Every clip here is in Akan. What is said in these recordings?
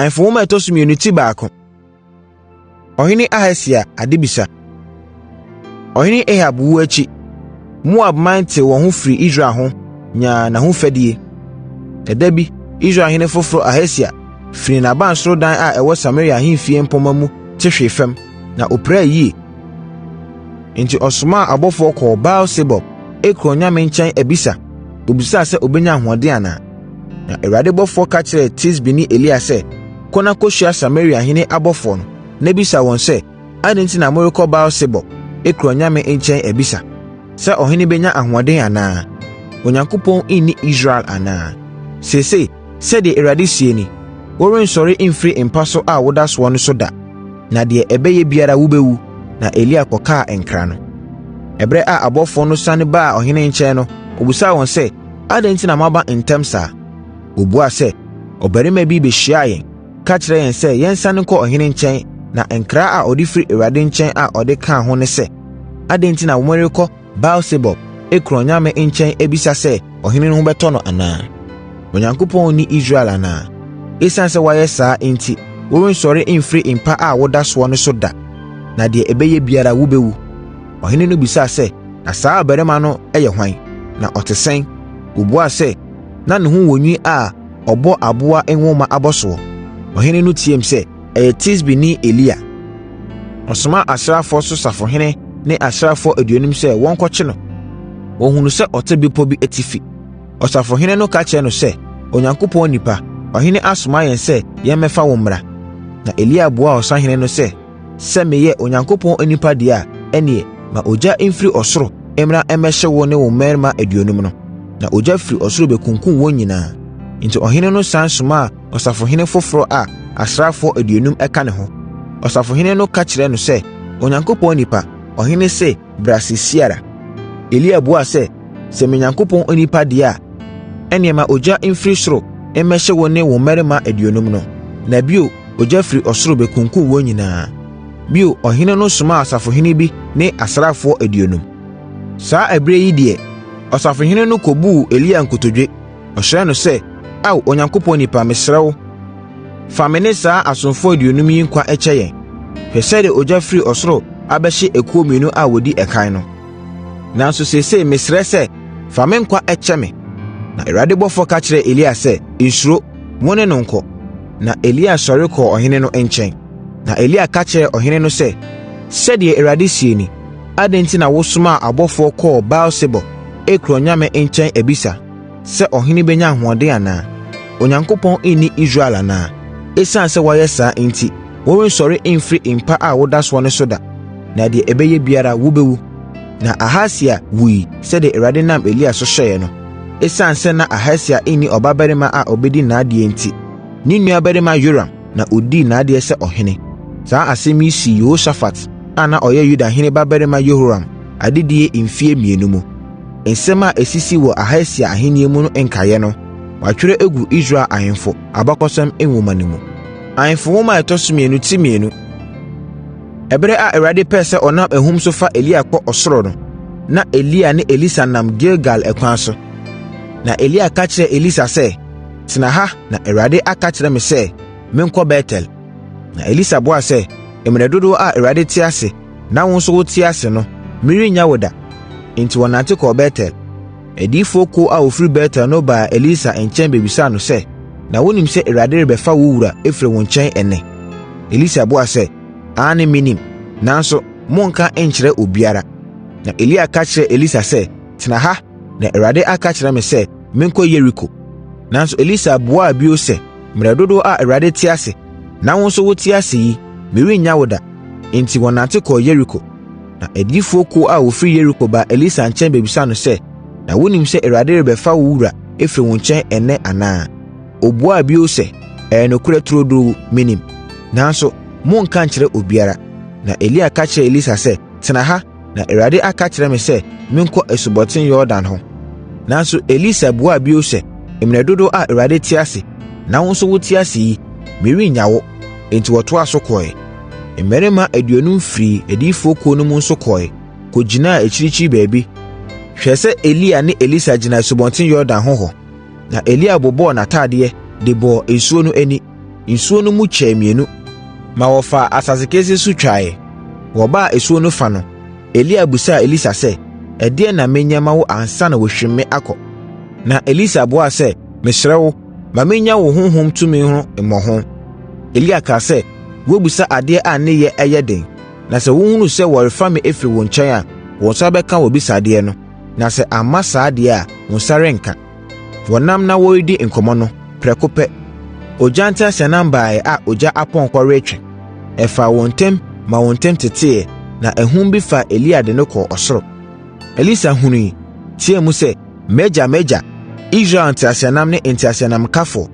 Ahemfo Nwoma a ɛtɔ so mmienu ti baako. Ɔhene Ahasia Adebisa. Ɔhene Ahab wuo akyi, Moabman tee wɔn ho firii Israel ho, nyaa n'ahofadie. Ɛda bi, Israelhene foforɔ Ahasia firii n'abansoro dan a ɛwɔ Samaria ahemfie mpomma mu te hwee fam, na ɔpiraa yie. Enti, ɔsomaa abɔfoɔ kɔɔ Baal-sebub, Ekron nyame nkyɛn abisa, kɔbisaa sɛ ɔbɛnya ahoɔden anaa. Na Awurade bɔfoɔ ka kyerɛɛ Tisbini Elia sɛ, “Kɔ na kɔhyia Samariahene abɔfoɔ no, na bisa wɔn sɛ, ‘Adɛn enti na morekɔ Baal-sebub, Ekron nyame nkyɛn abisa, sɛ ɔhene bɛnya ahoɔden anaa? Onyankopɔn nni Israel anaa? Seesei, sɛdeɛ Awurade seɛ nie, worensɔre mfiri mpa so a woda soɔ no so da, na deɛ ɛbɛyɛ biara wobɛwu.’ ” Na Elia kɔkaa nkra no. Ɛberɛ a abɔfoɔ no sane baa ɔhene nkyɛn no, ɔbisaa wɔn sɛ, “Adɛn enti na moaba ntɛm saa?” Wɔbuaa sɛ, “Ɔbarima bi bɛhyiaa yɛn, ka kyerɛɛ yɛn sɛ yɛnsane nkɔ ɔhene nkyɛn na nkra a ɔde firi Awurade nkyɛn a ɔde kaa ho ne sɛ, ‘Adɛn enti na morekɔ Baal-sebub, Ekron nyame nkyɛn abisa sɛ ɔhene ho bɛtɔ no anaa? Onyankopɔn nni Israel anaa? Esiane sɛ woayɛ saa enti, worensɔre mfiri mpa a woda soɔ no so da, na deɛ ɛbɛyɛ biara wobɛwu.’ ” Ɔhene no bisaa sɛ, “Na saa ɔbarima no yɛ hwan? Na ɔte sɛn?” Wɔbuaa sɛ, “Na ne ho wɔ nwi a ɔbɔ aboa nwoma abɔsoɔ.” Ɔhene no teaam sɛ, “Ɛyɛ Tisbini Elia!” Ɔsomaa asraafoɔ so safohene ne asraafoɔ aduonum sɛ wɔnkɔkye no. Wɔhunuu sɛ ɔte bepɔ bi atifi. Ɔsafohene no ka kyerɛɛ no sɛ, “Onyankopɔn onipa, ɔhene asoma yɛn sɛ yɛmmɛfa wo mmra.” Na Elia buaa ɔsahene no sɛ, “Sɛ meyɛ Onyankopɔn onipa deɛ a, ɛnneɛ, ma ogya mfiri ɔsoro mmra mmɛhye wo ne wo mmarima aduonum no.” Na ogya firi ɔsoro bɛkunkumm wɔn nyinaa. Enti, ɔhene no sane somaa ɔsafohene foforɔ a asraafoɔ aduonum ka ne ho. Ɔsafohene no ka kyerɛɛ no sɛ, “Onyankopɔn onipa, ɔhene se bra seesei ara.” Elia buaa sɛ, “Sɛ meyɛ Onyankopɔn onipa deɛ a, ɛnneɛ ma ogya mfiri soro mmɛhye wo ne wo mmarima aduonum no.” Na bio, ogya firi ɔsoro bɛkunkumm wɔn nyinaa. Bio, ɔhene no somaa ɔsafohene bi ne asraafoɔ aduonum. Saa ɛberɛ yi deɛ, ɔsafohene no kɔbuu Elia nkotodwe. Ɔsrɛɛ no sɛ, “Ao, Onyankopɔn nipa, mesrɛ wo, fa me ne saa asomfoɔ aduonum yi nkwa kyɛ yɛn. Hwɛ sɛdeɛ ogya firi ɔsoro abɛhye akuo mmienu a wɔdi ɛkan no. Nanso seesei mesrɛ sɛ, fa me nkwa kyɛ me.” Na Awurade bɔfoɔ ka kyerɛɛ Elia sɛ, “Nsuro! Wo ne no nkɔ.” Na Elia sɔre kɔɔ ɔhene no nkyɛn. Na Elia ka kyerɛɛ ɔhene no sɛ, “Sɛdeɛ Awurade seɛ nie, adɛn enti na wosomaa abɔfoɔ kɔɔ Baal-sebub, Ekron nyame nkyɛn abisa, sɛ ɔhene bɛnya ahoɔden anaa? Onyankopɔn nni Israel anaa? Esiane sɛ woayɛ saa enti, worensɔre mfiri mpa a woda soɔ no so da, na deɛ ɛbɛyɛ biara wobɛwu.” Na Ahasia wuiɛ sɛdeɛ Awurade nam Elia so hyɛeɛ no. Esiane sɛ na Ahasia nni ɔbabarima a ɔbɛdi n'adeɛ enti, ne nuabarima Yoram na ɔdii n'adeɛ sɛ ɔhene. Saa asɛm yi sii Yehosafat a na ɔyɛ Yudahene babarima Yehoram adedie mfeɛ mmienu mu. Nsɛm a ɛsisii wɔ Ahasia ahennie mu no nkaeɛ no, wɔatwerɛ agu Israel ahemfo abakɔsɛm nwoma no mu. Ahemfo Nwoma a ɛtɔ so mmienu ti mmienu. Ɛberɛ a Awurade pɛɛ sɛ ɔnam ahum so fa Elia kɔ ɔsoro no, na Elia ne Elisa nam Gilgal ɛkwan so. Na Elia ka kyerɛɛ Elisa sɛ, “Tena ha na Awurade aka akyerɛ me sɛ, menkɔ Bet-El.” Na Elisa buaa sɛ, “Mmerɛ dodoɔ a Awurade te ase na wo nso wote ase no, merennya wo da.” Enti wɔnante kɔɔ Bet-El. Adiyifoɔ kuo a wɔfiri Bet-El no baa Elisa nkyɛn bɛbisaa no sɛ, “Na wonim sɛ Awurade rebɛfa wo wura afiri wo nkyɛn ɛnnɛ?” Elisa buaa sɛ, “Aane, menim, nanso monnka nkyerɛ obiara.” Na Elia ka kyerɛɛ Elisa sɛ, “Tena ha, na Awurade aka akyerɛ me sɛ, menkɔ Yeriko.” Nanso Elisa buaa bio sɛ, “Mmerɛ dodoɔ a Awurade te ase, na wo nso wote ase yi, merennya wo da.” Enti, wɔnante kɔɔ Yeriko. Na adiyifoɔ kuo a wɔfiri Yeriko baa Elisa nkyɛn bɛbisaa no sɛ, “Na wonim sɛ Awurade rebɛfa wo wura afiri wo nkyɛn ɛnnɛ anaa?” Ɔbuaa bio sɛ, “Ɛyɛ nokorɛ turodoo, menim. Nanso, monnka nkyerɛ obiara.” Na Elia ka kyerɛɛ Elisa sɛ, “Tena ha, na Awurade aka akyerɛ me sɛ, menkɔ Asubɔnten Yordan ho.” Nanso, Elisa buaa bio sɛ, “Mmerɛ dodoɔ a Awurade te ase, na wo nso wote ase yi, merennya wo.” Enti wɔtoaa so kɔeɛ. Mmarima aduonum firii adiyifoɔ kuo no mu nso kɔeɛ, kɔgyinaa akyirikyiri baabi, hwɛɛ sɛ Elia ne Elisa gyina Asubɔnten Yordan ho hɔ. Na Elia bobɔɔ n'atadeɛ, de bɔɔ nsuo no ani. Nsuo no mu kyɛɛ mmienu, ma wɔfaa asase kesee so twaeɛ. Wɔbaa asuo no fa no, Elia bisaa Elisa sɛ, “Ɛdeɛn na menyɛ mma wo ansa na wɔahwim me akɔ?” Na Elisa buaa sɛ, “Mesrɛ wo, ma mennya wo honhom tumi no mmɔho.” Elia kaa sɛ, “Woabisa adeɛ a ne yɛ yɛ den. Na sɛ wohunu sɛ wɔrefa me afiri wo nkyɛn a, wo nsa bɛka w'abisadeɛ no. Na sɛ amma saa deɛ a, wo nsa renka.” Wɔnam na wɔredi nkɔmmɔ no, prɛko pɛ, ogya nteaseɛnam baeɛ a ogya apɔnkɔ retwe. Ɛfaa wɔn ntam maa wɔn ntam teteeɛ, na ahum bi faa Elia de no kɔɔ ɔsoro. Elisa hunuiɛ, teaam sɛ, “M'agya! M'agya! Israel nteaseɛnam ne nteaseɛnamkafoɔ!”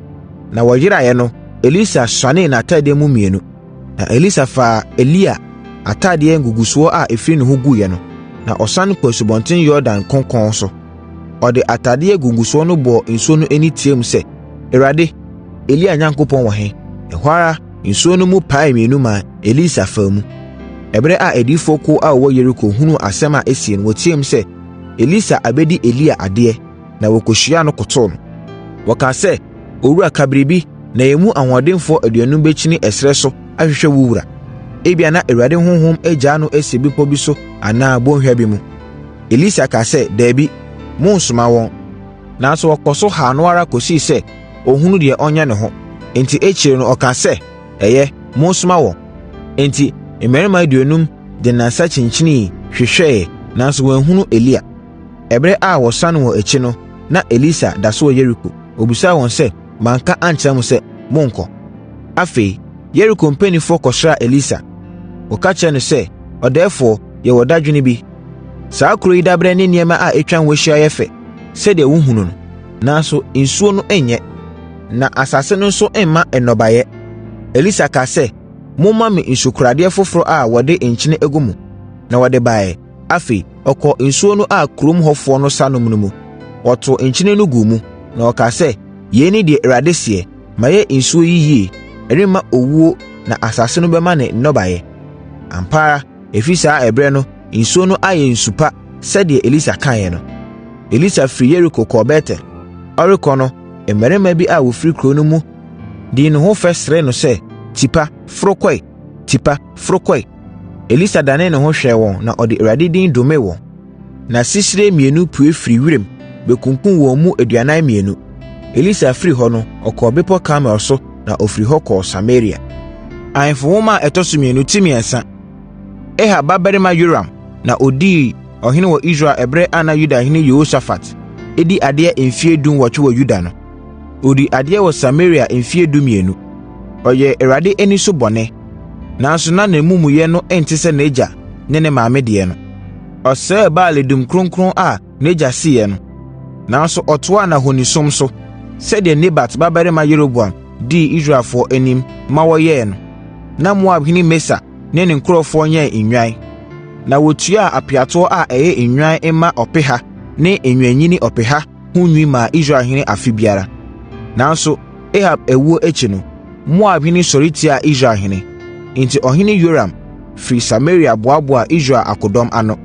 Na wɔyeraeɛ no, Elisa suanee n'atadeɛ mu mmienu. Na Elisa faa Elia atadeɛ ngugusoɔ a ɛfiri ne ho guiɛ no, na ɔsane kɔɔ Asubɔnten Yordan konkɔn so. Ɔde atadeɛ ngugusoɔ no bɔɔ nsuo no ani teaam sɛ, “ Awurade, Elia Onyankopɔn wɔ he?” Ɛhɔ ara, nsuo no mu paee mmienu maa Elisa faa mu. Ɛberɛ a adiyifoɔ kuo a wɔwɔ Yeriko hunuu asɛm a asie no, wɔteaam sɛ, “Elisa abɛdi Elia adeɛ!” Na wɔkɔhyiaa no kotoo no. Wɔkaa sɛ, “Owura, ka biribi, na yɛn mu ahoɔdenfoɔ aduonum bɛkyini ɛserɛ so ahwehwɛ wo wura. Ebia na Awurade honhom agyaa no asi bepɔ bi so anaa bɔnhwa bi mu.” Elisa kaa sɛ, “Dabi, monnsoma wɔn.” Nanso wɔkɔɔ so haa no ara kɔsii sɛ ɔhunuu deɛ ɔnyɛ ne ho. Enti akyire no ɔkaa sɛ, “Ɛyɛ, monsoma wɔn.” Enti, mmarima aduonum de nnansa kyinkyiniiɛ hwehwɛeɛ, nanso wɔanhunu Elia. Ɛberɛ a wɔsane wɔn akyi no, na Elisa da so wɔ Yeriko. Ɔbisaa wɔn sɛ, “Manka ankyerɛ mo sɛ, monnkɔ?” Afei, Yeriko mpanimfoɔ kɔsraa Elisa. Wɔka kyerɛɛ no sɛ, “Ɔdɛɛfoɔ, yɛwɔ dadwene bi. Saa kuro yi daberɛ ne nneɛma a atwa ho ahyia yɛ fɛ, sɛdeɛ wohunu no. Nanso, nsuo no nyɛ, na asase no nso mma nnɔbaeɛ.” Elisa kaa sɛ, “Momma me nsukoradeɛ foforɔ a wɔde nkyene agu mu.” Na wɔde baeɛ. Afei, ɔkɔɔ nsuo no a kurom hɔfoɔ no sa nom no mu. Ɔtoo nkyene no guu mu, na ɔkaa sɛ, “Yei ne deɛ Awurade seɛ: Mayɛ nsuo yi yie. Ɛremma owuo na asase no bɛma ne nnɔbaeɛ.” Ampa ara, ɛfiri saa ɛberɛ no, nsuo no ayɛ nsu pa sɛdeɛ Elisa kaeɛ no. Elisa firii Yeriko kɔɔ Bet-El. Ɔrekɔ no, mmarima bi a wɔfiri kuro no mu dii ne ho fɛ seree no sɛ, “Ti pa, foro kɔ ɛ! Ti pa, foro kɔ ɛ!” Elisa danee ne ho hwɛɛ wɔn na ɔde Awurade din domee wɔn. Na sisire mmienu pue firii wiram bɛkunkumm wɔn mu 42. Elisa firi hɔ no, ɔkɔɔ Bepɔ Karmel so na ɔfirii hɔ kɔɔ Samaria. Ahemfo Nwoma a ɛtɔ so mmienu ti 3. Ahab babarima Yoram na ɔdii ɔhene wɔ Israel ɛberɛ a na Yudahene Yehosafat adi adeɛ mfeɛ dunwɔtwe wɔ Yuda no. Ɔdii adeɛ wɔ Samaria mfeɛ dumienu. Ɔyɛɛ Awurade ani so bɔne, nanso na n'amumuyɛ no nte sɛ n'agya ne ne maame deɛ no. Ɔsɛee Baal adum kronkron a n'agya siiɛ no. Nanso ɔtoaa n'ahonisom so, sɛdeɛ Nebat babarima Yeroboam dii Israelfoɔ anim, ma wɔyɛeɛ no. Na Moabhene Mesa ne ne nkurɔfoɔ yɛn nnwan, na wɔtuaa apeatoɔ a ɛyɛ nnwan mma ɔpeha ne nnwennini ɔpeha ho nwi maa Israelhene afe biara. Nanso, Ahab owuo akyi no, Moabhene sɔre tiaa Israelhene. Enti, ɔhene Yoram firi Samaria boaboaa Israel akodɔm ano.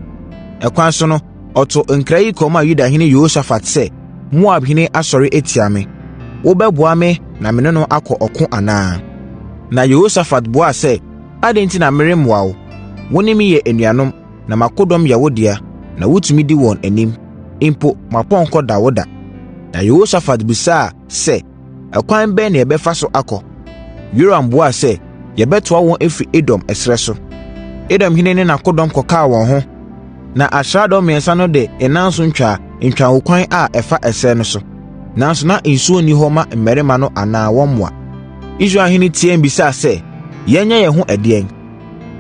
Ɛkwan so no, ɔtoo nkra yi kɔmaa Yudahene Yehosafat sɛ, Moabhene asɔre atia me. Wobɛboa me na me ne no akɔ ɔko anaa? Na Yehosafat buaa sɛ, “Adɛn enti na meremmoa wo? Wo ne me yɛ anuanom, na m'akodɔm yɛ wo dea, na wotumi di wɔn anim. Mpo, m'apɔnkɔ da wo da.” Na Yehosafat bisaa sɛ, “Ɛkwan bɛn na yɛbɛfa so akɔ?” Yoram buaa sɛ, “Yɛbɛtoa wɔn afiri Edom ɛserɛ so.” Edomhene ne n'akodɔm kɔkaa wɔn ho, na asraadɔm mmiɛnsa no de nnanson twaa ntwahokwan a ɛfa ɛserɛ no so. Nanso, na nsuo nni hɔ ma mmarima no anaa wɔn mmoa. Israelhene teaam bisaa sɛ, “Yɛnyɛ yɛn ho ɛdeɛn?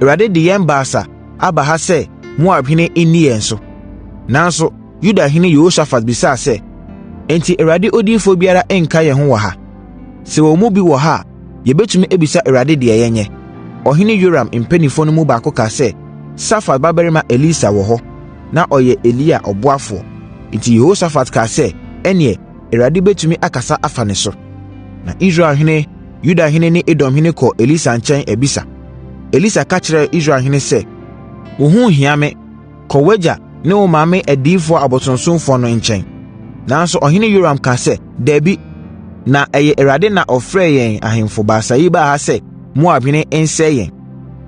Awurade de yɛn baasa aba ha sɛ Moabhene nni yɛn so.” Nanso, Yudahene Yehosafat bisaa sɛ, “Enti Awurade odiyifoɔ biara nka yɛn ho wɔ ha? Sɛ wɔn mu bi wɔ ha a, yɛbɛtumi abisa Awurade deɛ yɛnyɛ.” Ɔhene Yoram mpanimfoɔ no mu baako kaa sɛ, “Safat babarima Elisa wɔ hɔ. Na ɔyɛ Elia ɔboafoɔ.” Enti Yehosafat kaa sɛ, “Ɛnneɛ, Awurade bɛtumi akasa afa ne so.” Na Israelhene, Yudahene ne Edomhene kɔɔ Elisa nkyɛn abisa. Elisa ka kyerɛɛ Israelhene sɛ, “Wo ho nhia me. Kɔ w'agya ne wo maame adiyifoɔ abosonsomfoɔ no nkyɛn.” Nanso, ɔhene Yoram kaa sɛ, “Dabi, Na ɛyɛ Awurade na ɔfrɛɛ yɛn ahemfo baasa yi baa ha sɛ Moabhene nsɛe yɛn.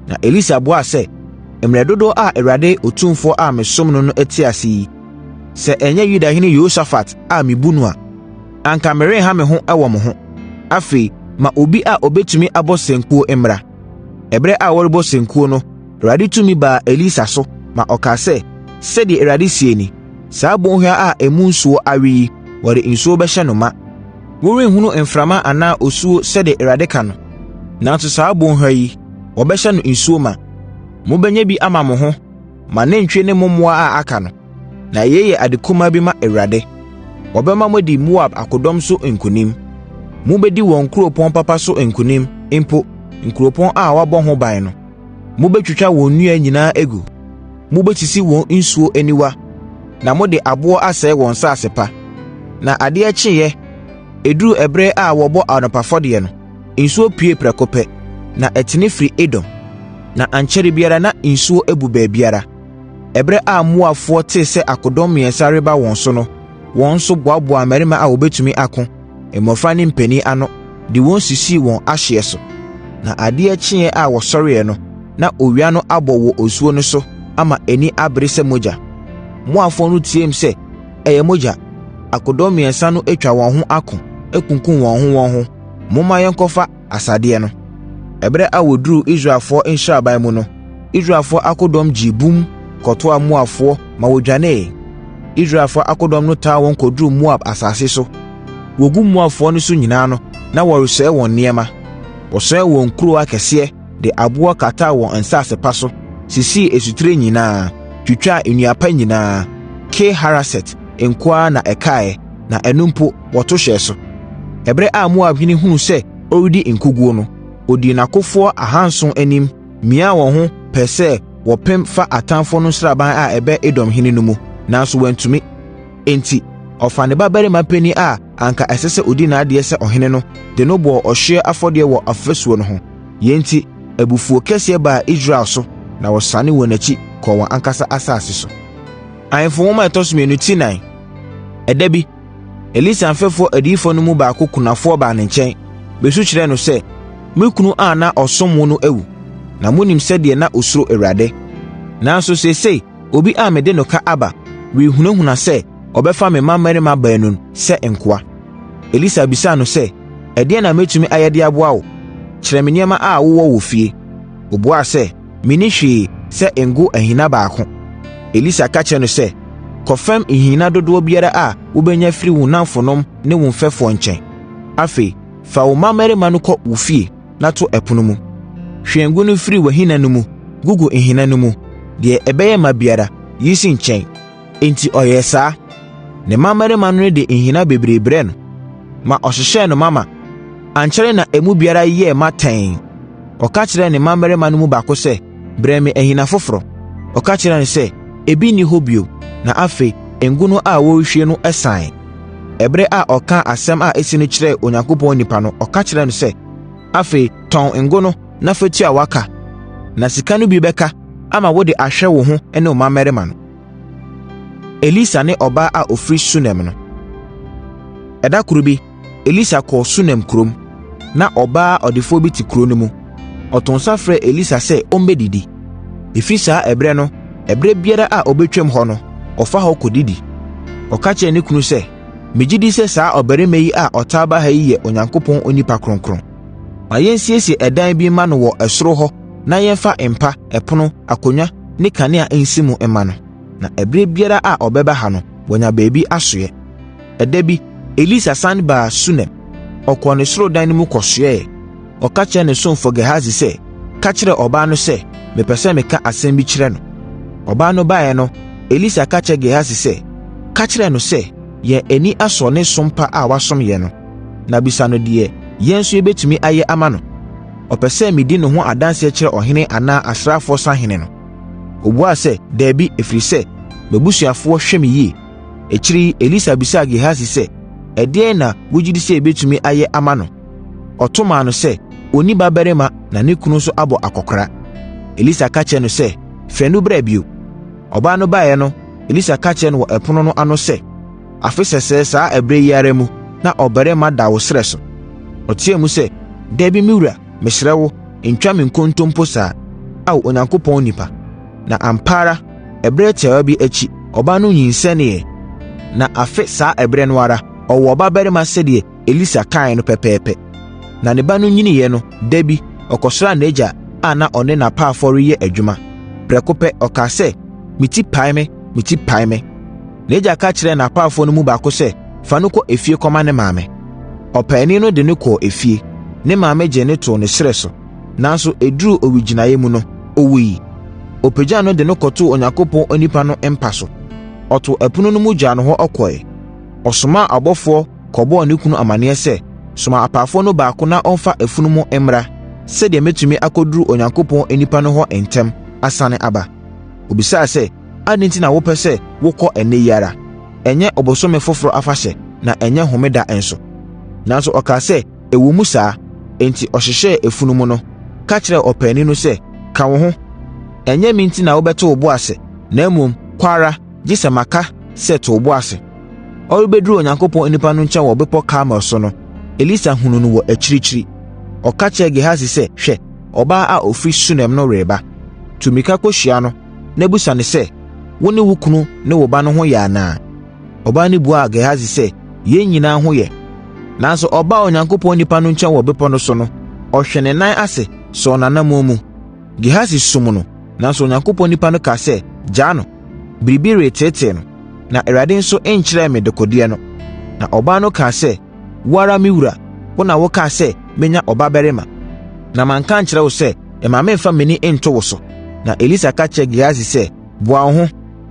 Na Elisa buaa sɛ, “Mmerɛ dodoɔ a Awurade Otumfoɔ a mesom no no te ase yi, sɛ ɛnyɛ Yudahene Yehosafat a mebu no a, anka merenha me ho wɔ mo ho. Afei, ma obi a ɔbɛtumi abɔ sankuo mmra.” Ɛberɛ a wɔrebɔ sankuo no, Awurade tumi baa Elisa so, ma ɔkaa sɛ, “Sɛdeɛ Awurade seɛ nie: Saa bɔnhwa a emu nsuo awe yi, wɔde nsuo bɛhyɛ no ma. Worenhunu mframa anaa osuo sɛdeɛ Awurade ka no, nanso saa bɔnhwa yi, wɔbɛhyɛ no nsuo ma. Mobɛnya bi ama mo ho, mo anantwie ne mo mmoa a aka no. Na yei yɛ ade kumaa bi ma Awurade. Wɔbɛma moadi Moab akodɔm so nkonim. Mobɛdi wɔn nkuropɔn papa so nkonim, mpo, nkuropɔn a wɔabɔ ho ban no. Mobɛtwitwa wɔn nnua nyinaa agu. Mobɛsisi wɔn nsuo aniwa na mode aboɔ asɛe wɔn nsase pa.” Na adeɛ kyeeɛ, ɛduruu ɛberɛ a wɔbɔ anɔpa afɔdeɛ no, nsuo puee prɛko pɛ, na ɛtene firii Edom. Na ankyɛre biara na nsuo abu baabiara. Ɛberɛ a Moabfoɔ tee sɛ akodɔm mmiɛnsa reba wɔn so no, wɔn nso boaboaa mmarima a wɔbɛtumi ako, mmɔfra ne mpanin ano, de wɔn sisii wɔn ahyeɛ so. Na adeɛ kyeeɛ a wɔsɔreeɛ no, na owia no abɔ wɔ osuo no so ama ani abere sɛ mogya. Moabfoɔ no teaam sɛ, “Ɛyɛ mogya! Akodɔm mmiɛnsa no atwa wɔn ho ako, akunkum wɔn ho wɔn ho. Momma yɛnkɔfa asadeɛ no!” Ɛberɛ a wɔduruu Israelfoɔ nsraban mu no, Israelfoɔ akodɔm gyee bum kɔtoaa Moabfoɔ ma wɔdwaneeɛ. Israelfoɔ akodɔm no taa wɔn kɔduruu Moab asase so. Wɔgu Moabfoɔ no so nyinaa no, na wɔresɛe wɔn nneɛma. Wɔsɛee wɔn nkuro akɛseɛ, de aboɔ kataa wɔn nsase pa so, sisii asutire nyinaa, twitwaa nnua pa nyinaa. Kir-Haraset nko ara na ɛkaeɛ, na ɛno mpo wɔto hyɛɛ so. Ɛberɛ a Moabhene hunuu sɛ ɔredi nkoguo no, ɔdii n'akofoɔ ahanson anim, miaa wɔn ho, pɛɛ sɛ wɔpem fa atamfoɔ no sraban a ɛbɛn Edomhene no mu, nanso wɔantumi. Enti, ɔfaa ne babarima panin a anka ɛsɛ sɛ ɔdi n'adeɛ sɛ ɔhene no, de no bɔɔ ɔhyeɛ afɔdeɛ wɔ ɔfasuo no ho. Yei enti, abufuo kɛseɛ baa Israel so, na wɔsane wɔn akyi kɔɔ wɔn ankasa asase so. Ahemfo Nwoma a ɛtɔ so mmienu ti 4. Ɛda bi, Elisa mfɛfoɔ adiyifoɔ no mu baako kunafoɔ baa ne nkyɛn, bɛsu kyerɛɛ no sɛ, “Me kunu a na ɔsom wo no awu, na monim sɛdeɛ na ɔsuro Awurade. Nanso seesei obi a mede no ka aba, rehunahuna sɛ ɔbɛfa me mmammarima baanu sɛ nkoa.” Elisa bisaa no sɛ, “Ɛdeɛn na mɛtumi ayɛ de aboa wo? Kyerɛ me nneɛma a wowɔ wɔ fie.” Ɔbuaa sɛ, “Menni hwee sɛ ngo ahina baako.” Elisa ka kyerɛɛ no sɛ, “Kɔfɛm nhina dodoɔ biara a wobɛnya firi wo nnamfonom ne wo mfɛfoɔ nkyɛn. Afei, fa wo mmammarima no kɔ wo fie, na to ɛpono mu. Hwie ngo no firi w'ahina no mu gugu nhina no mu. Deɛ ɛbɛyɛ ma biara, yi si nkyɛn.” Enti, ɔyɛɛ saa. Ne mmammarima no de nhina bebree brɛɛ no, ma ɔhyehyɛɛ no ma ma. Ankyɛre na emu biara yɛɛ ma tɛnn. Ɔka kyerɛɛ ne mmammarima no mu baako sɛ, “Brɛ me ahina foforɔ.” Ɔka kyerɛɛ no sɛ, “Ebi nni hɔ bio.” Na afei, ngo no a wɔrehwie no saeɛ. Ɛberɛ a ɔkaa asɛm a asi no kyerɛɛ Onyankopɔn onipa no, ɔka kyerɛɛ no sɛ, “Afei, tɔn ngo no na fa tua w'aka, na sika no bi bɛka ama wode ahwɛ wo ho ne wo mmammarima no.” Elisa Ne Ɔbaa A Ɔfiri Sunem No Ɛda koro bi, Elisa kɔɔ Sunem kurom. Na ɔbaa ɔdefoɔ bi te kuro no mu. Ɔtoo nsa frɛɛ Elisa sɛ ɔmmɛdidi. Ɛfiri saa ɛberɛ no, ɛberɛ biara a ɔbɛtwam hɔ no, ɔfa hɔ kɔdidi. Ɔka kyerɛɛ ne kunu sɛ, “Megye di sɛ saa ɔbarima yi a ɔtaa ba ha yi yɛ Onyankopɔn onipa kronkron. Ma yɛnsiesie ɛdan bi mma no wɔ ɛsoro hɔ na yɛmfa mpa, ɛpono, akonnwa ne kanea nsi mu mma no. Na ɛberɛ biara a ɔbɛba ha no, wanya baabi asoɛ.” Ɛda bi, Elisa sane baa Sunem. Ɔkɔɔ ne soro dan no mu kɔsoɛeɛ. Ɔka kyerɛɛ ne ɔsomfoɔ Gehasi sɛ, “Ka kyerɛ ɔbaa no sɛ, mepɛ sɛ meka asɛm bi kyerɛ no.” Ɔbaa no baeɛ no, Elisa ka kyerɛɛ Gehasi sɛ, “Ka kyerɛ no sɛ, yɛn ani asɔ ne som pa a wasom yɛn no, na bisa no deɛ yɛn nso yɛbɛtumi ayɛ ama no. Ɔpɛ sɛ medi ne ho adanseɛ kyerɛ ɔhene anaa asraafoɔ sahene no.” Ɔbuaa sɛ, “Dabi, ɛfiri sɛ, m'abusuafoɔ hwɛ me yie.” Akyire yi, Elisa bisaa Gehasi sɛ, “Ɛdeɛn na wogye di sɛ yɛbɛtumi ayɛ ama no?” Ɔto maa no sɛ, “Ɔnni babarima na ne kunu nso abɔ akɔkoraa.” Elisa ka kyerɛɛ no sɛ, “Frɛ no bra bio.” Ɔbaa no baeɛ no, Elisa ka kyerɛɛ no wɔ ɛpono no ano sɛ, “Afe sɛsɛɛ saa ɛberɛ yi ara mu, na ɔbarima da wo srɛ so.” Ɔteaam sɛ, “Dabi, me wura, mesrɛ wo, ntwa me nkontompo saa, Ao, Onyankopɔn onipa!” Na ampa ara, ɛberɛ tiawa bi akyi, ɔbaa no nyinsɛneeɛ, na afe saa ɛberɛ no ara, ɔwoo ɔbabarima sɛdeɛ Elisa kaeɛ no pɛpɛɛpɛ. Na ne ba no nyiniiɛ no, da bi, ɔkɔsraa n'agya a na ɔne n'apaafoɔ reyɛ adwuma. Prɛko pɛ, ɔkaa sɛ, “Me ti pae me! Me ti pae me!” N'agya ka kyerɛɛ n'apaafoɔ no mu baako sɛ, “Fa no kɔ efie kɔma ne maame.” Ɔpaani no de no kɔɔ efie. Ne maame gyee no too ne srɛ so. Nanso, ɛduruu owigyinaeɛ mu no, ɔwuiɛ. Ɔpagyaa no de no kɔtoo Onyankopɔn onipa no mpa so. Ɔtoo ɛpono no mu gyaa no hɔ kɔeɛ. Ɔsomaa abɔfoɔ kɔbɔɔ ne kunu amaneɛ sɛ, “Soma apaafoɔ no baako na ɔmfa afunumu mmra, sɛdeɛ mɛtumi akɔduru Onyankopɔn onipa no hɔ ntɛm, asane aba.” Ɔbisaa sɛ, “Adɛn enti na wopɛ sɛ wokɔ ɛnnɛ yi ara? Ɛnyɛ Ɔbosome Foforɔ Afahyɛ na ɛnyɛ Homeda nso.” Nanso, ɔkaa sɛ, “Ɛwɔ mu saa.” Enti, ɔhyehyɛɛ afunumu no, ka kyerɛɛ ɔpaani no sɛ, “Ka wo ho. Ɛnyɛ me enti na wobɛto wo bo ase, na mmom, kɔ ara, gye sɛ maka sɛ to wo bo ase.” Ɔrebɛduru Onyankopɔn onipa no nkyɛn wɔ Bepɔ Karmel so no, Elisa hunuu no wɔ akyirikyiri. Ɔka kyerɛɛ Gehasi sɛ, “Hwɛ! Ɔbaa a ɔfiri Sunem no reba. Tu mmirika kɔhyia no, na bisa no sɛ, ‘Wo ne wo kunu ne wo ba no ho yɛ anaa?’ ” Ɔbaa no buaa Gehasi sɛ, “Yɛn nyinaa ho yɛ.” Nanso, ɔbaa Onyankopɔn onipa no nkyɛn wɔ bepɔ no so no, ɔhwee ne nan ase sɔɔ n'anammɔn mu. Gehasi somm no, nanso Onyankopɔn onipa no kaa sɛ, “Gyaa no! Biribi reteetee no, na Awurade nso nkyerɛɛ me dekodeɛ no.” Na ɔbaa no kaa sɛ, “Wo ara me wura, wo na wokaa sɛ, ‘Mɛnya ɔbabarima.’ Na manka ankyerɛ wo sɛ, mma memfa m'ani nto wo so?” Na Elisa ka kyerɛɛ Gehasi sɛ, “Boa wo ho,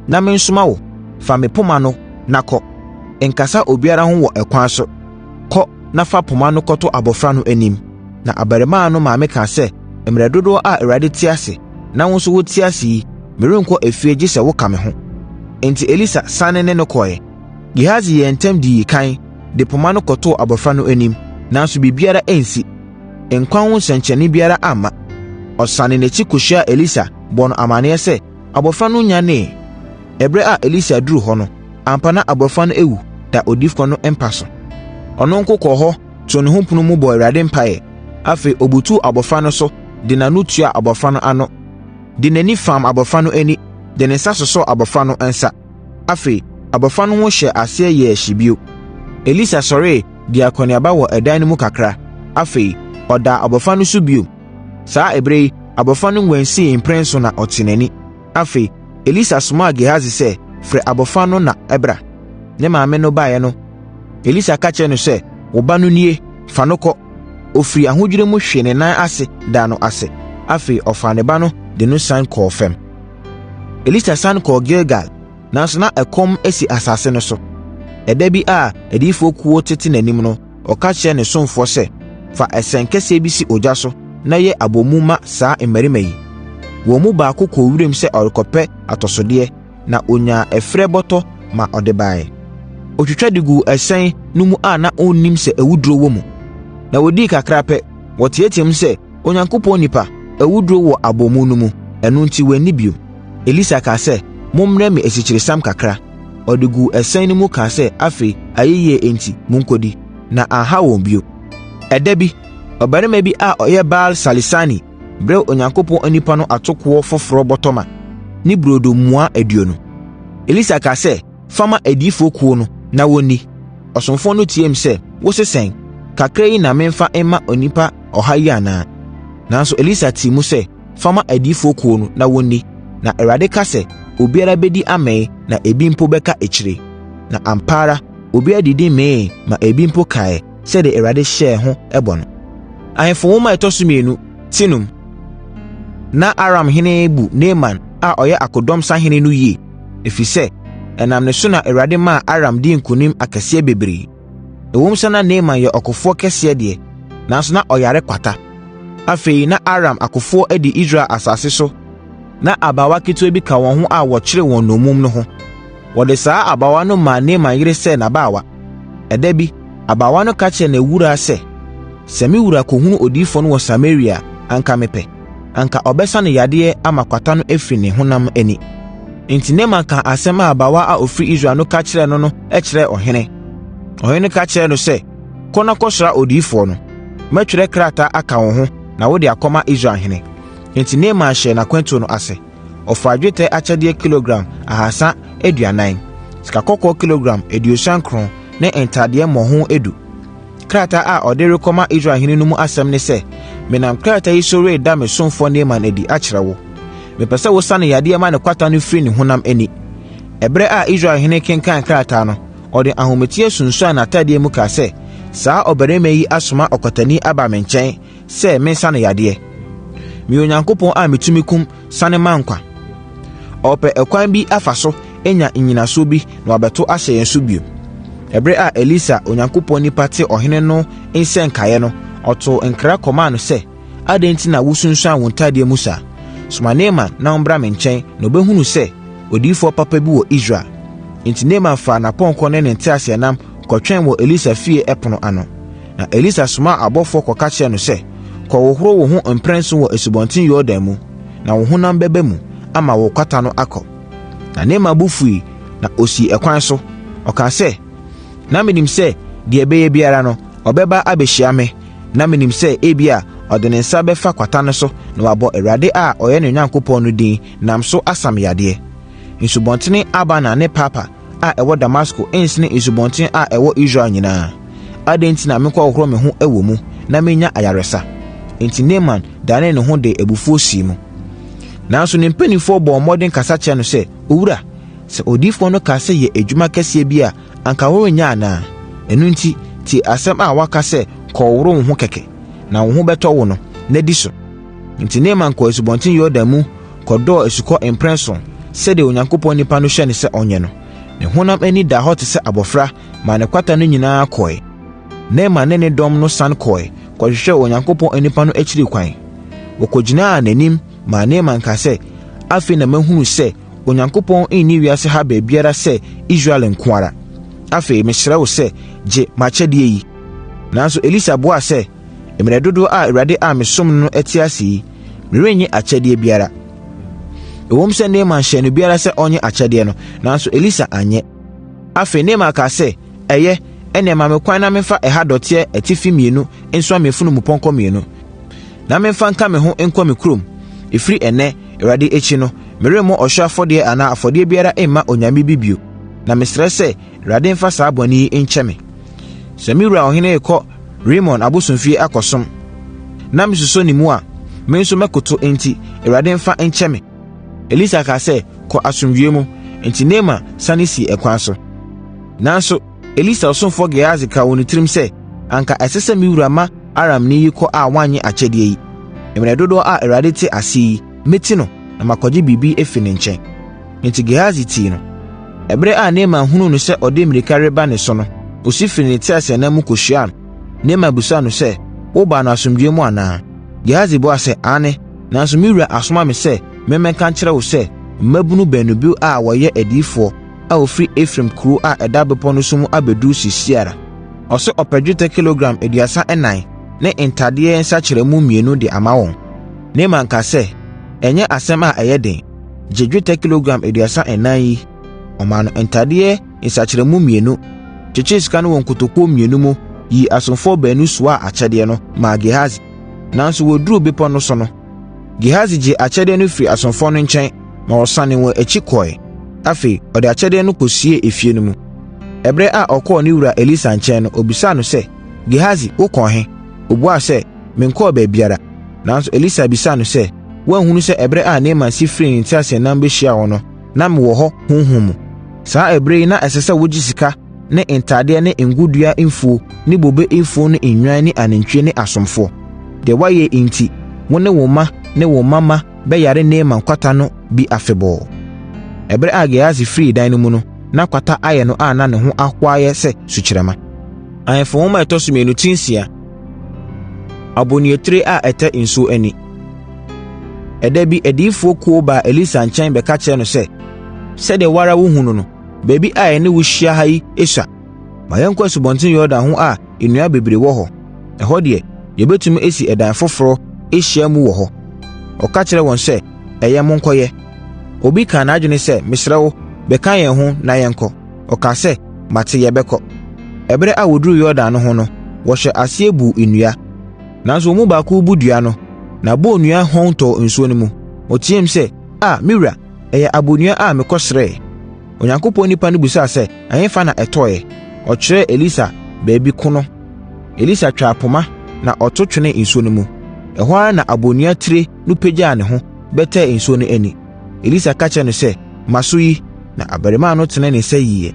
na mensoma wo. Fa me poma no na kɔ. Nkasa obiara ho wɔ ɛkwan so. Kɔ na fa poma no kɔto abɔfra no anim.” Na abarimaa no maame kaa sɛ, “Mmerɛ dodoɔ a Awurade te ase, na wo nso wote ase yi, merenkɔ efie gye sɛ woka me ho.” Enti, Elisa sane ne no kɔeɛ. Gehasi yɛɛ ntɛm dii ɛkan, de poma no kɔtoo abɔfra no anim, nanso biribiara ansi. Nkwa ho nsɛnkyerɛnneɛ biara amma. Ɔsane n'akyi kɔhyiaa Elisa bɔɔ no amaneɛ sɛ, abɔfra no nnyaneeɛ. Ɛberɛ a Elisa duruu hɔ no, ampa na abɔfra no awu da odiyifoɔ no mpa so. Ɔno nko kɔɔ hɔ, too ne ho ɛpono mu bɔɔ Awurade mpaeɛ. Afei, ɔbutuu abɔfra no so, de n'ano tuaa abɔfra no ano, de n'ani fam abɔfra no ani, de ne nsa sosɔɔ abɔfra no nsa. Afei, abɔfra no ho hyɛɛ aseɛ yɛɛ hye bio. Elisa sɔre dii akɔneaba wɔ ɛdan no mu kakra. Afei, ɔdaa abɔfra no so bio. Saa ɛberɛ yi, abɔfra no nwansii mprɛnson na ɔtee n'ani. Afei, Elisa somaa Gehasi sɛ, “Frɛ abɔfra no na bra.” Ne maame no baeɛ no, Elisa ka kyerɛɛ no sɛ, “Wo ba no nie, fa no kɔ.” Ɔfiri ahodwirie mu hwee ne nan ase daa no ase. Afei, ɔfaa ne ba no de no siane kɔɔ fam. Elisa sane kɔɔ Gilgal, nanso na ɛkɔm asi asase no so. Ɛda bi a adiyifoɔ kuo tete n'anim no, ɔka kyerɛɛ ne ɔsomfoɔ sɛ, “Fa ɛsɛn kɛseɛ bi si ogya so, na yɛ abomu ma saa mmarima yi.” Wɔn mu baako kɔɔ wiram sɛ ɔrekɔpɛ atɔsodeɛ, na ɔnyaa ɛferɛ bɔtɔ ma ɔde baeɛ. Ɔtwitwa de guu ɛsɛn no mu a na ɔnnim sɛ awuduro wɔ mu. Na wɔdii kakra pɛ, wɔteateaam sɛ, “Onyankopɔn nipa, awuduro wɔ abomu no mu!” Ɛno enti, wɔanni bio. Elisa kaa sɛ, “Mommrɛ me asikyiresiam kakra.” Ɔde guu ɛsɛn no mu kaa sɛ, “Afei, ayɛ yie enti, monkɔdi.” Na anha wɔn bio. Ɛda bi, ɔbarima bi a ɔyɛ Baal-Salisani brɛɛ Onyankopɔn onipa no atokoɔ foforɔ bɔtɔ ma ne burodo mua aduonu. Elisa kaa sɛ, “Fa ma adiyifoɔ kuo no, na wɔnni.” Ɔsomfoɔ no teaam sɛ, “Wose sɛn? Kakra yi na memfa mma nnipa ɔha yi anaa?” Nanso, Elisa tii mu sɛ, “Fa ma adiyifoɔ kuo no, na wɔnni. Na Awurade ka sɛ, obiara bɛdi amee na ebi mpo bɛka akyire.” Na ampa ara, obiara didi meeɛ ma ebi mpo kaeɛ sɛdeɛ Awurade hyɛɛ ho bɔ no. Ahemfo Nwoma a ɛtɔ so mmienu 5. Na Aramhene bu Naaman a ɔyɛ akodɔm sahene no yie, ɛfiri sɛ, ɛnam ne so na Awurade maa Aram dii nkonim akɛseɛ bebree. Ɛwom sɛ na Naaman yɛ ɔkofoɔ kɛseɛ deɛ, nanso na ɔyare kwata. Afei, na Aram akofoɔ adi Israel asase so na abaawa ketewa bi ka wɔn a wɔkyeree wɔn nnommum no ho. Wɔde saa abaawa no maa Naaman yere sɛ n'abaawa. Ɛda bi, abaawa no ka kyerɛɛ n'awuraa sɛ, “Sɛ me wura kɔhunu odiyifoɔ no wɔ Samaria a, anka mepɛ. Anka ɔbɛsa no yadeɛ ama kwata no afiri ne honam ani.” Enti, Naaman kaa asɛm a abaawa a ɔfiri Israel no ka kyerɛɛ no no kyerɛɛ ɔhene. Ɔhene no ka kyerɛɛ no sɛ, “Kɔ na kɔsra odiyifoɔ no. Mɛtwerɛ krataa aka wo ho na wode akɔma Israelhene.” Enti, Naaman hyɛɛ n'akwantuo no ase. Ɔfaa dwetɛ akyɛdeɛ kilogram 340, sikakɔkɔɔ kilogram 69 ne ntadeɛ mmɔho edu. Krataa a ɔde rekɔma Israelhene no mu asɛm ne sɛ, “Menam krataa yi so reda me ɔsomfoɔ Naaman adi akyerɛ wo. Mepɛ sɛ wosa no yadeɛ ma ne kwata no firi ne honam ani.” Ɛberɛ a Israelhene kenkan krataa no, ɔde ahometeɛ sunsuanee n'atadeɛ mu kaa sɛ, “Saa ɔbarima yi asoma ɔkwatani aba me nkyɛn sɛ mensa no yadeɛ. Meyɛ Onyankopɔn a metumi kum, sane ma nkwa. Ɔrepɛ ɛkwan bi afa so anya nnyinasoɔ bi na wabɛto ahyɛ yɛn so bio.” Ɛberɛ a Elisa, Onyankopɔn onipa tee ɔhene no nsɛnkaeɛ no, ɔtoo nkra kɔmaa no sɛ, “Adɛn enti na woasunsuane wo ntadeɛ mu saa? Soma Naaman na ɔmmra me nkyɛn na ɔbɛhunu sɛ, odiyifoɔ papa bi wɔ Israel.” Enti, Naaman faa n'apɔnkɔ ne ne nteaseɛnam kɔtwɛn wɔ Elisa fie ɛpono ano. Na Elisa somaa abɔfoɔ kɔka kyerɛɛ no sɛ, “Kɔhohoro wo ho mprɛnson wɔ Asubɔnten Yordan mu, na wo honam bɛba mu ama wo kwata no akɔ.” Na Naaman bo fuiɛ na ɔsii ɛkwan so. Ɔkaa sɛ, “Na menim sɛ deɛ ɛbɛyɛ biara no, ɔbɛba abɛhyia me, na menim sɛ ebia ɔde ne nsa bɛfa kwata no so na wabɔ Awurade a ɔyɛ ne Onyankopɔn no din nam so asa me yadeɛ. Nsubɔntene Abana ne Parpar a ɛwɔ Damasko nsene nsubɔntene a ɛwɔ Israel nyinaa? Adɛn enti na menkɔhohoro me ho wɔ mu, na mennya ayaresa?” Enti Naaman danee ne ho de abufuo siim. Nanso ne mpanimfoɔ bɔɔ mmɔden kasa kyerɛɛ no sɛ, “Owura, sɛ odiyifoɔ no kaa sɛ yɛ adwuma kɛseɛ bi a, anka worenyɛ anaa? Ɛno enti, tie asɛm a waka sɛ kɔhohoro wo ho kɛkɛ, na wo ho bɛtɔ wo no, na di so.” Enti Naaman kɔɔ Asubɔnten Yordan mu kɔdɔɔ asukɔ mprɛnson, sɛdeɛ Onyankopɔn nipa no hyɛɛ no sɛ ɔnyɛ no. Ne honam ani daa hɔ te sɛ abɔfra maa ne kwata no nyinaa kɔeɛ. Naaman ne ne dɔm no sane kɔeɛ kɔhwehwɛɛ Onyankopɔn nipa no akyiri kwan. Wɔkɔgyinaa n'anim maa Naaman kaa sɛ, “Afei na mahunu sɛ Onyankopɔn nni wiase ha baabiara sɛ Israel nko ara. Afei, mesrɛ wo sɛ, gye m'akyɛdeɛ yi.” Nanso, Elisa buaa sɛ, “Mmerɛ dodoɔ a Awurade a mesom no no te ase yi, merennye akyɛdeɛ biara.” Ɛwom sɛ Naaman hyɛɛ no biara sɛ ɔnnye akyɛdeɛ no, nanso Elisa anyɛ. Afei, Naaman kaa sɛ, “Ɛyɛ, ɛnneɛ ma me kwan na memfa ɛha dɔteɛ atifi mmienu nsoa m'afunumupɔnkɔ mmienu, na memfa nka me ho nkɔ me kurom. Ɛfiri ɛnnɛ, Awurade akyi no, meremmɔ ɔhyeɛ afɔdeɛ anaa afɔdeɛ biara mma onyame bi bio. Na mesrɛ sɛ, Awurade mfa saa bɔne yi nkyɛ me. Sɛ me wura ɔhene rekɔ Rimon abosomfie akɔsom, na mesosɔ ne mu a, me nso mɛkoto enti, Awurade mfa nkyɛ me.” Elisa kaa sɛ, “Kɔ asomdwoeɛ mu.” Enti Naaman sane sii ɛkwan so. Nanso, Elisa ɔsomfoɔ Gehasi kaa wɔ ne tirim sɛ, “Anka ɛsɛ sɛ me wura ma Aramni yi kɔ a wannye akyɛdeɛ yi. Mmerɛ dodoɔ a Awurade te ase yi, mɛti no na makɔgye biribi afiri ne nkyɛn.” Enti Gehasi tii no. Ɛberɛ a Naaman hunuu no sɛ ɔde mmirika reba ne so no, ɔsi firii ne teaseɛnam mu kɔhyiaa no. Naaman bisaa no sɛ, “Wobaa no asomdwoeɛ mu anaa?” Gehasi buaa sɛ, “Aane, nanso me wura asoma me sɛ memmɛka nkyerɛ wo sɛ, mmabunu baanu bi a wɔyɛ adiyifoɔ a wɔfiri Efraim kuro a ɛda bepɔ so mu abɛduru seesei ara. Ɔse ɔpɛ dwetɛ kilogram 34 ne ntadeɛ nsakyeramu mmienu de ama wɔn.” Naaman kaa sɛ, “Ɛnyɛ asɛm a ɛyɛ den. Gye dwetɛ kilogram 34 yi.” Ɔmaa no ntadeɛ nsakyeramu mmienu, kyekyeree sika no wɔ nkotokuo mmienu mu, yii asomfoɔ baanu soaa akyɛdeɛ no, maa Gehasi. Nanso, wɔduruu bepɔ no so no, Gehasi gyee akyɛdeɛ no firii asomfoɔ no nkyɛn, ma wɔsane wɔn akyi kɔeɛ. Afei, ɔde akyɛdeɛ no kɔsiee efie no mu. Ɛberɛ a ɔkɔɔ ne wura Elisa nkyɛn no, ɔbisaa no sɛ, “Gehasi, wokɔɔ he?” Ɔbuaa sɛ, “Menkɔɔ baabiara.” Nanso, Elisa bisaa no sɛ, “Woanhunu sɛ ɛberɛ a Naaman si firii ne teaseɛnam bɛhyiaa wo no, na mewɔ hɔ honhom mu? Saa ɛberɛ yi na ɛsɛ sɛ wogye sika ne ntadeɛ ne ngodua mfuo ne bobe mfuo ne nnwan ne anantwie ne asomfoɔ. Deɛ woayɛ yi enti, wo ne wo mma ne wo mma mma bɛyare Naaman kwata no bi afebɔɔ.” Ɛberɛ a Gehasi firii dan no mu no, na kwata ayɛ no a na ne ho ahoa ayɛ sɛ sukyerɛmma. Ahemfo Nwoma a ɛtɔ so mmienu ti nsia. Aboniatire a ɛtɛ nsuo ani Ɛda bi, adiyifoɔ kuo baa Elisa nkyɛn bɛka kyerɛɛ no sɛ, “Sɛdeɛ wo ara wohunu no, baabi a yɛne wo hyia ha yi sua. Ma yɛnkɔ Asubɔnten Yordan ho a nnua bebree wɔ hɔ. Ɛhɔ deɛ, yɛbɛtumi asi ɛdan foforɔ, ahyia mu wɔ hɔ.” Ɔka kyerɛɛ wɔn sɛ, “Ɛyɛ, monkɔyɛ.” Obi kaa n'adwene sɛ, “Mesrɛ wo, bɛka yɛn ho na yɛnkɔ.” Ɔkaa sɛ, “Mate, yɛbɛkɔ.” Ɛberɛ a wɔduruu Yordan ho no, wɔhyɛɛ aseɛ buu nnua. Nanso, wɔn mu baako rebu dua no, n'abonnua hɔn tɔɔ nsuo no mu. Ɔteaam sɛ, “Aa, me wura, ɛyɛ abonnua a mekɔsrɛeɛ!” Onyankopɔn onipa no bisaa sɛ, “Ɛhefa na ɛtɔeɛ?” Ɔkyerɛɛ Elisa baabi ko no. Elisa twaa poma na ɔto twenee nsuo no mu. Ɛhɔ ara na abonnua tire no pagyaa ne ho, bɛtɛɛ nsuo no ani. Elisa ka kyerɛɛ no sɛ, “Ma so yi,” na abarimaa no tenee ne nsa yiiɛ.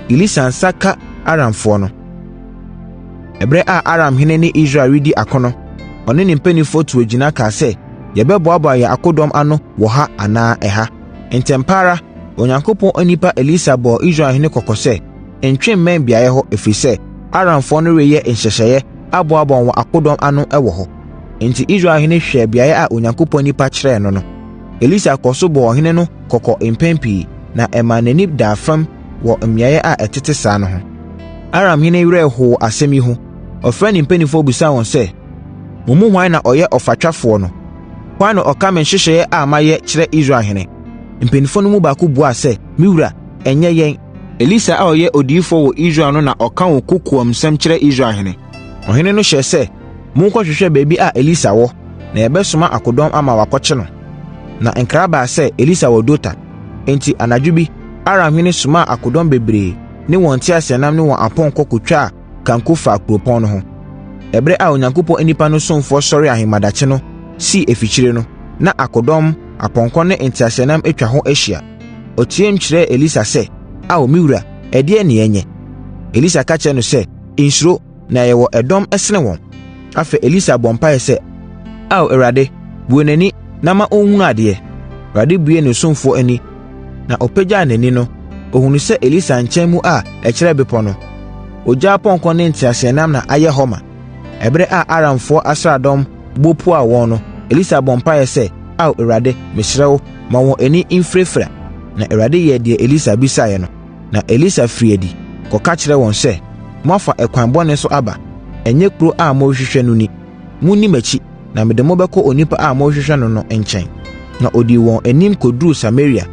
Elisa Nsa Ka Aramfoɔ No Ɛberɛ a Aramhene ne Israel redi ako no, ɔne ne mpanimfoɔ tuu agyina kaa sɛ, “Yɛbɛboaboa yɛn akodɔm ano wɔ ha anaa ɛha.” Ntɛm pa ara, Onyankopɔn onipa Elisa bɔɔ Israelhene kɔkɔ sɛ, “Ntwe mmɛn beaeɛ hɔ, ɛfiri sɛ, Aramfoɔ no reyɛ nhyehyɛeɛ aboaboa wɔn akodɔm ano wɔ hɔ.” Enti, Israelhene hwɛɛ beaeɛ a Onyankopɔn onipa kyerɛɛ no no. Elisa kɔɔ so bɔɔ ɔhene no kɔkɔ mpɛn pii, na ɛmaa n'ani daa fam wɔ mmeaeɛ a ɛtete saa no ho. Aramhene werɛ hoo asɛm yi ho. Ɔfrɛɛ ne mpanimfoɔ bisaa wɔn sɛ, “Mo mu hwan na ɔyɛ ɔfatwafoɔ no? Hwan na ɔka me nhyehyɛeɛ a mayɛ kyerɛ Israelhene?” Mpanimfoɔ no mu baako buaa sɛ, “Me wura, ɛnyɛ yɛn. Elisa a ɔyɛ odiyifoɔ wɔ Israel no na ɔka wo kokoamsɛm kyerɛ Israelhene.” Ɔhene no hyɛɛ sɛ, “Monkɔhwehwɛ baabi a Elisa wɔ, na yɛbɛsoma akodɔm ama wɔakɔkye no.” Na nkra baa sɛ, “Elisa wɔ Dotan.” Enti, anadwo bi, Aramhene somaa akodɔm bebree ne wɔn nteaseɛnam ne wɔn apɔnkɔ kɔtwaa kanko faa kuropɔn no ho. Ɛberɛ a Onyankopɔn onipa no ɔsomfoɔ sɔree ahemadakye no, sii afikyire no, na akodɔm, apɔnkɔ ne nteaseɛnam atwa hɔ ahyia. Ɔteaam kyerɛɛ Elisa sɛ, “Ao, me wura, ɛdeɛn na yɛnyɛ?” Elisa ka kyerɛɛ no sɛ, “Nsuro, na yɛwɔ ɛdɔm sene wɔn.” Afei, Elisa bɔɔ mpaeɛ sɛ, “Ao Awurade, bue n'ani na ma ɔnhunu adeɛ.” Awurade buee ne ɔsomfoɔ ani, na ɔpagyaa n'ani no, ɔhunuu sɛ Elisa nkyɛn mu a ɛkyerɛ bepɔ no, ogya apɔnkɔ ne nteaseɛnam na ayɛ hɔ ma. Ɛberɛ a Aramfoɔ asraadɔm bɔ puaa wɔn no, Elisa bɔɔ mpaeɛ sɛ, “Ao Awurade, mesrɛ wo, ma wɔn ani mfirafira.” Na Awurade yɛɛ deɛ Elisa bisaeɛ no. Na Elisa firii adi, kɔka kyerɛɛ wɔn sɛ, “Moafa ɛkwan bɔne so aba. Ɛnyɛ kuro a morehwehwɛ no ni. Monni m'akyi, na mede mo bɛkɔ onipa a morehwehwɛ no no nkyɛn.” Na ɔdii wɔn anim kɔduruu Samaria.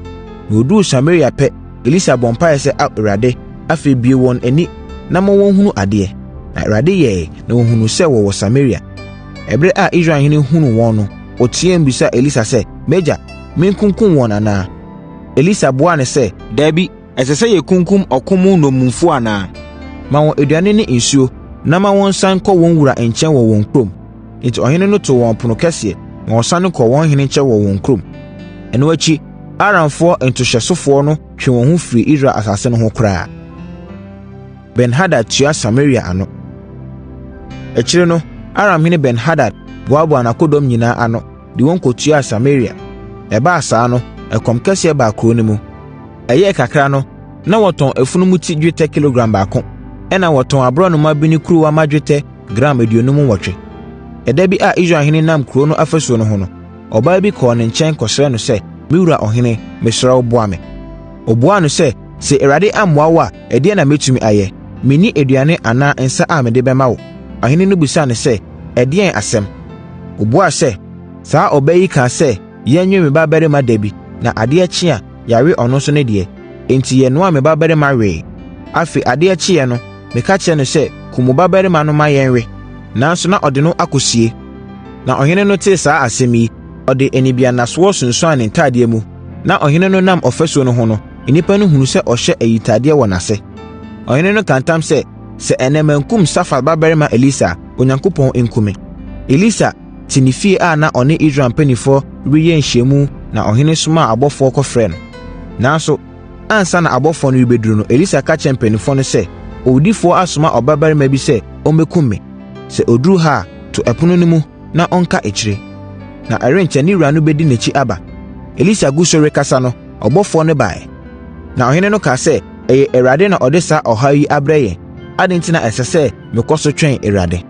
Na wɔduruu Samaria pɛ, Elisa bɔɔ mpaeɛ sɛ, “Ao Awurade, afei bue wɔn ani na ma wɔnhunu adeɛ.” Na Awurade yɛeɛ, na wɔhunuu sɛ wɔwɔ Samaria. Ɛberɛ a Israelhene hunuu wɔn no, ɔteaam bisaa Elisa sɛ, “M'agya, menkunkum wɔn anaa?” Elisa buaa no sɛ, “Dabi, ɛsɛ sɛ yɛkunkum ɔko mu nnommumfoɔ anaa? Ma wɔn aduane ne nsuo, na ma wɔnsane nkɔ wɔn wura nkyɛn wɔ wɔn kurom.” Enti, ɔhene no too wɔn ɛpono kɛseɛ, ma wɔsane kɔɔ wɔn ɔhene nkyɛn wɔ wɔn kurom. Ɛno akyi, Aramfoɔ ntohyɛsofoɔ no twee wɔn ho firii Israel asase no ho koraa. Ben-Hadad Tua Samaria Ano Akyire no, Aramhene Ben-Hadad boaboaa n'akodɔm nyinaa ano, de wɔn kɔtuaa Samaria. Ɛbaa saa no, ɛkɔm kɛseɛ baa kuro no mu. Ɛyɛɛ kakra no, na wɔtɔn afunumu ti dwetɛ kilogram baako, ɛnna wɔtɔn aborɔnoma bini kuruwa ma dwetɛ gram 58. Ɛda bi a Israelhene nam kuro no afasuo ho no, ɔbaa bi kɔɔ ne nkyɛn kɔsrɛɛ no sɛ, “Me wura ɔhene, mesrɛ wo, boa me!” Ɔbuaa no sɛ, “Sɛ Awurade ammoa wo a, ɛdeɛn na mɛtumi ayɛ? Menni aduane anaa nsã a mede bɛma wo.” Ɔhene no bisaa no sɛ, “Ɛdeɛn asɛm?” Ɔbuaa sɛ, “Saa ɔbaa yi kaa sɛ, yɛnwe me babarima da bi, na adeɛ kye a, yɛawe ɔno nso ne deɛ. Enti, yɛnoaa me babarima weeɛ. Afei, adeɛ kyeeɛ no, meka kyerɛɛ no sɛ, ‘Kum wo babarima no ma yɛnwe!’ Nanso, na ɔde no akɔsie.” Na ɔhene no tee saa asɛm yi, ɔde anibiannasoɔ sunsuanee ne ntadeɛ mu. Na ɔhene no nam ɔfasuo no ho no, nnipa no hunuu sɛ ɔhyɛ ayitadeɛ wɔ n'ase. Ɔhene no kaa ntam sɛ, “Sɛ ɛnnɛ mankum Safat babarima Elisa a, Onyankopɔn nku me.” Elisa te ne fie a na ɔne Israel mpanimfoɔ reyɛ nhyiamu na ɔhene somaa abɔfoɔ kɔfrɛɛ no. Nanso, ansa na abɔfoɔ no rebɛduru no, Elisa ka kyerɛɛ mpanimfoɔ no sɛ, “Owudifoɔ asoma ɔbarima bi sɛ ɔmmɛkum me. Sɛ ɔduru ha a, to ɛpono no mu, na ɔnka akyire. Na ɛrenkyɛ ne wura no bɛdi n'akyi aba.” Elisa gu so rekasa no, ɔbɔfoɔ no baeɛ. Na ɔhene no kaa sɛ, “Ɛyɛ Awurade na ɔde saa ɔhaw yi abrɛ yɛn. Adɛn enti na ɛsɛ sɛ mekɔ so twɛn Awurade?”